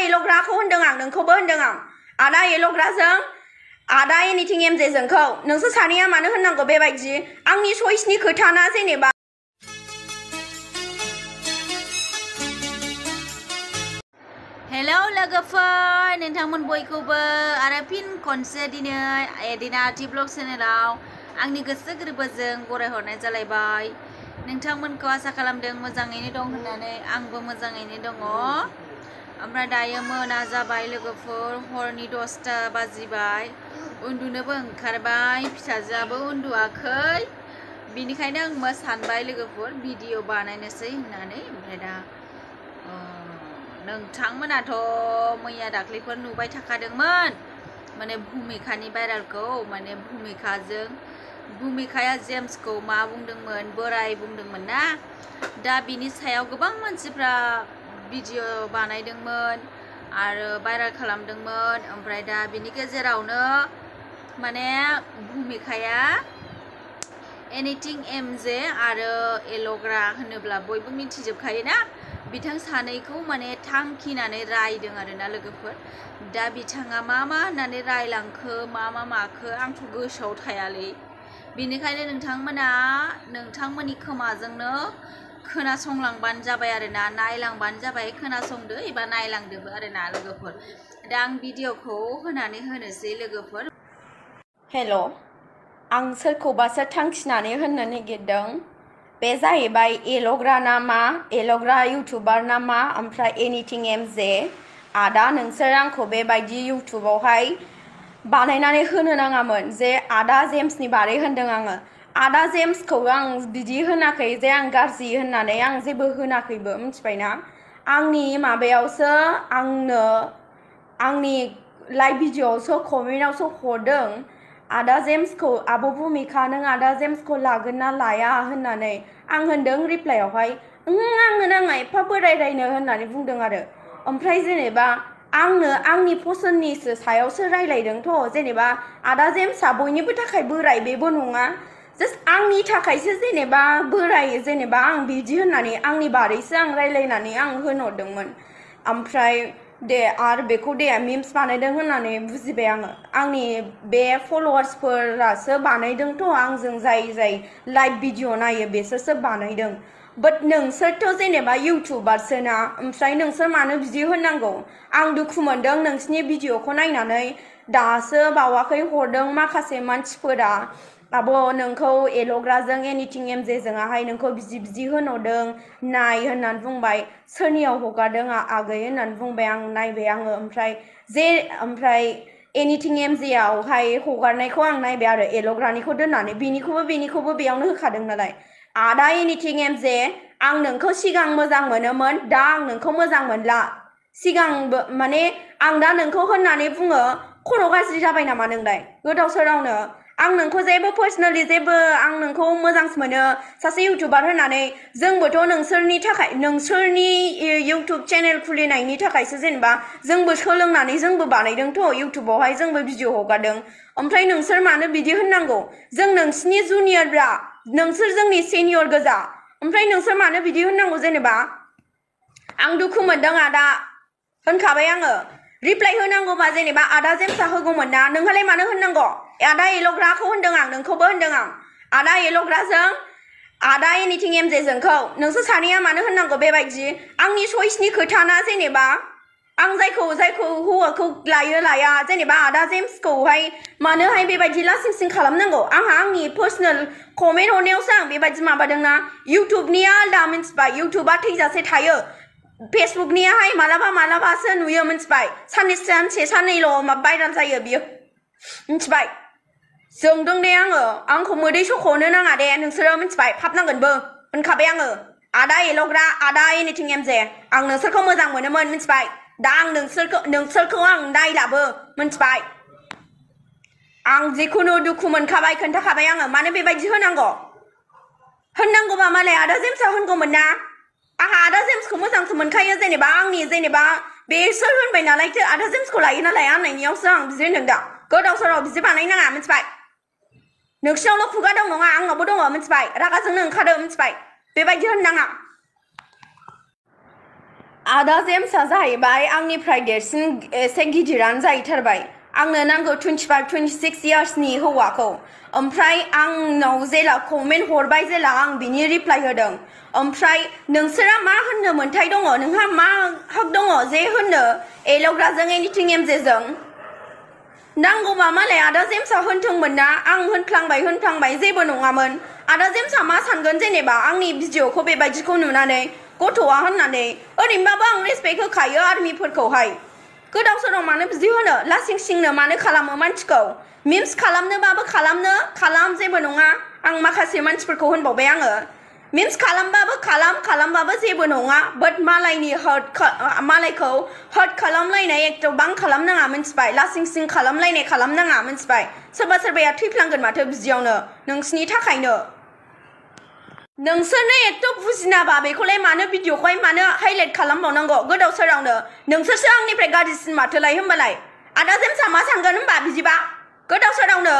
एल'ग्राखौ होनदों आं नोंखौबो होनदों आं आदा एल'ग्राजों आदा एनिथिं एम जे जोंखौ नोंसोर सानैया मानो होननांगौ बेबायदि आंनि चइसनि खोथा ना जेनेबा हेलौ लोगोफोर नोंथांमोन बयखौबो आरो फिन खनसे दिनै एदिना आर्टि ब्लग चेनेलाव आंनि गोसो गोरबोजों बरायहरनाय जालायबाय नोंथांमोनखौ आसा खालामदों मोजाङैनो दं होननानै आंबो मोजाङैनो दङ ओमफ्राय दायो मोना जाबाय लोगोफोर हरनि 10टा बाजिबाय उन्दुनोबो ओंखारबाय फिसाजोआबो उन्दुआखै बिनिखायनो आं सानबाय लोगोफोर भिडिअ बानायनोसै होननानै ओमफ्राय दा नोंथांमोनाथ' मैया दाख्लैफोर नुबाय थाखादोंमोन माने भुमिकानि भाइरेलखौ माने भुमिकाया जेम्सखौ मा बुंदोंमोन बोराय बुंदोंमोन ना दा बिनि सायाव गोबां मानसिफ्रा भिडिअ बानायदोंमोन आरो भाइरेल खालामदोंमोन ओमफ्राय दा बिनि गेजेरावनो माने भुमिकाया एनिथिं एम जे आरो एल'ग्रा होनोब्ला बयबो मिथिजोबखायो ना बिथां सानैखौ माने थांखिनानै रायदों आरोना लोगोफोर दा बिथाङा मा होननानै रायलांखो मा माखो आंथ' गोसोआव थायालै बेनिखायनो नोंथांमोना नोंथांमोननि खोमाजोंनो खोनासंलांबानो जाबाय आरोना नायलांबानो जाबाय खोनासंदो एबा नायलांदोबो आरोना लोगोफोर दा आं भिडिअखौ होनानै होनोसै लोगोफोर हेल' आं सोरखौबासो थांखिनानै होननो नागिरदों बे जाहैबाय एल'ग्रा ना मा एल'ग्रा इउटुबार ना मा ओमफ्राय एनिथिं एम जे आदा नोंसोर आंखौ बेबायदि इउटुबावहाय बानायनानै होनो नाङामोन जे आदा जेम्सनि बारै होनदों आङो आदा जेम्सखौ आं बिदि होनाखै जे आं गाज्रि होननानै आं जेबो होनाखैबो मिथिबायना आंनि माबायावसो आंनो आंनि लाइभ भिडिअआवसो कमेन्टआवसो हरदों आदा जेम्सखौ आब' भुमिका नों आदा जेम्सखौ लागोन ना लाया होननानै आं होनदों रिप्लाइआवहाय आंनो नाङा एफा बोरायनो होननानै बुंदों आरो ओमफ्राय जेनेबा आंनो आंनि पसन्दनिसो सायावसो रायलायदोंथ' जेनेबा आदा जेम्सआ बयनिबो थाखाय बोराय बेबो नङा जास्ट आंनि थाखायसो जेनेबा बोराय जेनेबा आं बिदि होननानै आंनि बारैसो आं रायलायनानै आं होनहरदोंमोन ओमफ्राय दे आरो बेखौ दे मिम्स बानायदों होननानै बुजिबाय आङो आंनि बे फल'वार्सफोरासो बानायदोंथ' आंजों जाय लाइभ भिडिअ नायो बेसोरसो बानायदों बाट नोंसोरथ' जेनेबा इउटुबारसो ना ओमफ्राय नोंसोर मानो बिदि होननांगौ आं दुखु मोनदों नोंसिनि भिडिअखौ नायनानै दासो बावाखै हरदों माखासे मानसिफोरा आब' नोंखौ एल'ग्राजों एनिथिं एम जे जोंहाय नोंखौ बिदि होनहरदों नाय होननानै बुंबाय सोरनियाव हगारदों आगै होननानै बुंबाय आं नायबाय आङो ओमफ्राय एनिथिं एम जे आवहाय हगारनायखौ आं नायबाय आरो एल'ग्रानिखौ दोननानै बेनिखौबो बेयावनो होखादों नालाय आदा एनिथिं एम जे आं नोंखौ सिगां मोजां मोनोमोन दा आं नोंखौ मोजां मोनला सिगांबो माने आं दा नोंखौ होननानै बुङो खर' गाज्रि जाबाय नामा नोंलाय गोदाव सोरावनो आं नोंखौ जेबो पार्सनेलि जेबो आं नोंखौ मोजांसो मोनो सासे इउटुबार होननानै जोंबोथ' नोंसोरनि थाखाय नोंसोरनि इउटुब चेनेल खुलिनायनि थाखायसो जेनेबा जोंबो सोलोंनानै जोंबो बानायदोंथ' इउटुबावहाय जोंबो भिडिअ हगारदों ओमफ्राय नोंसोर मानो बिदि होननांगौ जों नोंसिनि जुनियरब्रा नोंसोर जोंनि सेनियर गोजा ओमफ्राय नोंसोर मानो बिदि होननांगौ जेनेबा आं दुखु मोनदों आदा होनखाबाय आङो रिप्लाइ होनांगौबा जेनेबा आदा जेम्सआ होगौमोन ना नोंहालाय मानो होननांगौ आदा एल'ग्राखौ होनदों आं नोंखौबो होनदों आं आदा एल'ग्राजों आदा एनिथिं एम जे जोंखौ नोंसोर सानैया मानो होननांगौ बेबायदि आंनि चइसनि खोथा ना जेनेबा आं जायखौ हौवाखौ लाया जेनेबा आदा जेम्सखौहाय मानोहाय बेबायदि लासिं सिं खालामनांगौ आंहा आंनि पार्सनेल कमेन्ट हरनायावसो आं बेबायदि माबादोंना इउटुबनिया आलदा मिन्थिबाय इउटुबा थैजासे थायो फेसबुकनियाहाय मालाबासो नुयो मिन्थिबाय सानसे साननैल' भाइरेल जायो बियो मिन्थिबाय जोंदों दे आंखौ मोदै सख'नो नाङा दे नोंसोरो मिन्थिबाय फाब नांगोनबो होनखाबाय आङो आदा एल'ग्रा आदा एनिथिं एम जे आं नोंसोरखौ मोजां मोनोमोन मिन्थिबाय दा आं नोंसोरखौ आं नायलाबो मिन्थिबाय आं जिखुनु दुखु मोनखाबाय खोन्थाखाबाय आङो मानो बेबायदि होननांगौबा मालाय आदा जेम्सआ होनगौमोन ना आंहा आदा जेम्सखौ मोजांसो मोनखायो जेनेबा आंनि जेनेबा बेसोर होनबाय नालायथो आदा जेम्सखौ लायो ना लाया होननायनियावसो आं बिदि होनदों दा गोदाव सोराव बिदि बानायनाङा मिन्थिबाय नोंसिनावल' खुगा दं नङा आंनावबो दङ मिन्थिबाय रागाजोंनो ओंखारो मिन्थिबाय बेबायदि होननाङा आदा जेम्सआ जाहैबाय आंनिफ्राय देरसिन एसे गिदिरानो जाहैथारबाय आंनो नांगौ 25-26 इयार्सनि हौवाखौ ओमफ्राय आंनाव जेला कमेन्ट हरबाय जेला आं बिनि रिप्लाइ होदों ओमफ्राय नोंसोरा मा होननो मोन्थाय दङ नोंहा मा हक दङ जे होननो एल'ग्राजों एनिथिं एमजेजों नांगौबा मालाय आदा जेम्सआ होनथोंमोन ना आं होनफ्लांबाय जेबो नङामोन आदा जेम्सआ मा सानगोन जेनेबा आंनि भिडिअखौ बेबायदिखौ नुनानै गथ'आ होननानै ओरैनोबाबो आं रेसपेक्ट होखायो आर्मिफोरखौहाय गोदाव सोराव मानो बिदि होनो लासिं सिंनो मानो खालामो मानसिखौ मिम्स खालामनोबाबो खालाम जेबो नङा आं माखासे मानसिफोरखौ होनबावबाय आङो मिम्स खालामबाबो खालामबाबो जेबो नङा बाट मालायखौ हार्ट खालामलायनाय एथबां खालामनाङा मिन्थिबाय लासिं सिं खालामनाङा मिन्थिबाय सोरबा सोरबाया थैफ्लांगोन माथो बिदियावनो नोंसिनि थाखायनो नोंसोरनो एथ' बुजिनाबा बेखौलाय मानो भिडिअखौहाय मानो हाइलाइट खालामबावनांगौ गोदाव सोरावनो नोंसोरसो आंनिफ्राय गाज्रिसिन माथोलाय होमबालाय आदा जेम्सआ मा सानगोन होमबा बिदिबा गोदाव सोरावनो